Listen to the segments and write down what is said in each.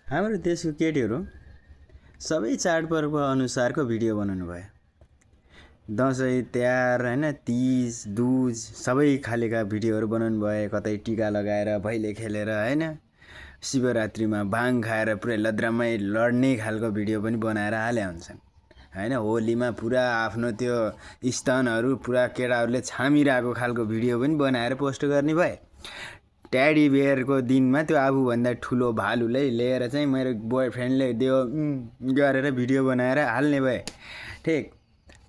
हाम्रो देशको केटीहरू सबै चाडपर्व अनुसारको भिडियो बनाउनु भयो। दसैँ तिहार हैन, तीज दुज सबै खालेका भिडियोहरू बनाउनु भयो। कतै टिका लगाएर भैले खेलेर हैन, शिवरात्रिमा भाङ खाएर पुरै लद्रामै लड्ने खालको भिडियो पनि बनाएर हाले हुन्छन् हैन। होलीमा पुरा आफ्नो त्यो स्तनहरू पुरा केटाहरूले छामिरहेको खालको भिडियो पनि बनाएर पोस्ट गर्ने भए। ट्याडी बियरको दिनमा त्यो आफूभन्दा ठुलो भालुलाई लिएर चाहिँ मेरो बोयफ्रेन्डले दियो गरेर भिडियो बनाएर हाल्ने भए। ठिक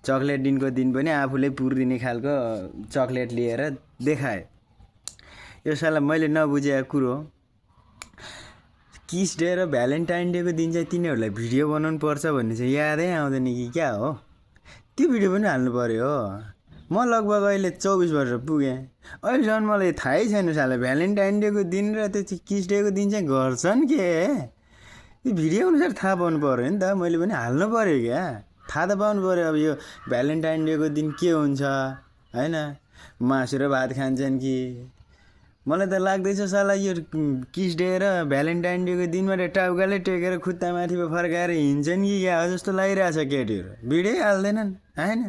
चक्लेट दिनको दिन पनि आफूले पुर्दिने खालको चक्लेट लिएर देखाए। यो साला मैले नबुझेको कुरो, किस डे र भ्यालेन्टाइन डेको दिन चाहिँ तिनीहरूलाई भिडियो बनाउनु पर्छ भन्ने चाहिँ यादै आउँदैन कि क्या हो। त्यो भिडियो पनि हाल्नु पर्यो। म लगभग अहिले 24 वर्ष पुगेँ, अहिलेसम्म मलाई थाहै छैन साला भ्यालेन्टाइन डेको दिन र त्यो किस डेको दिन चाहिँ गर्छन् के। त्यो भिडियो अनुसार थाहा पाउनु पर्यो नि त। मैले पनि हाल्नु पर्यो क्या, थाहा त पाउनु पर्यो। अब यो भ्यालेन्टाइन डेको दिन के हुन्छ हैन, मासु र भात खान्छन् कि। मलाई त लाग्दैछ साला यो किस डे र भ्यालेन्टाइन डेको दिनमा टाउकाले टेकेर खुट्टामाथि फर्काएर हिँड्छन् कि क्या जस्तो लागिरहेछ केटीहरू। भिडियो हाल्दैनन् हैन।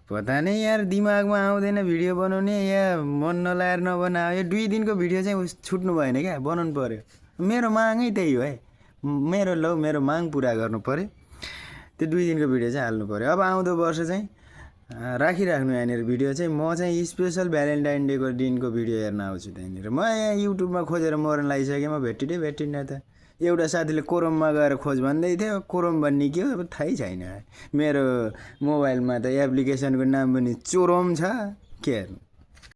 पता नै यार, दिमागमा आउँदैन भिडियो बनाउने या मन नलाएर नबनायो। यो 2 दिनको भिडियो चाहिँ छुट्नु भएन क्या, बनाउनु पर्यो। मेरो मागै त्यही हो है, मेरो माग पुरा गर्नु पर्यो। त्यो 2 दिनको भिडियो चाहिँ हाल्नु पर्यो। अब आउँदो वर्ष चाहिँ राखिराख्नु यहाँनिर भिडियो चाहिँ। म चाहिँ स्पेसल भ्यालेन्टाइन डेको दिनको भिडियो हेर्न आउँछु त्यहाँनिर। म यहाँ युट्युबमा खोजेर मर्न लागिसकेँ। म भेटिन्न त। एउटा साथीले कोरममा गएर खोज भन्दै थियो। कोरम भन्ने के हो अब थाहै छैन। मेरो मोबाइलमा त एप्लिकेसनको नाम पनि चोरम छ के हेर्नु।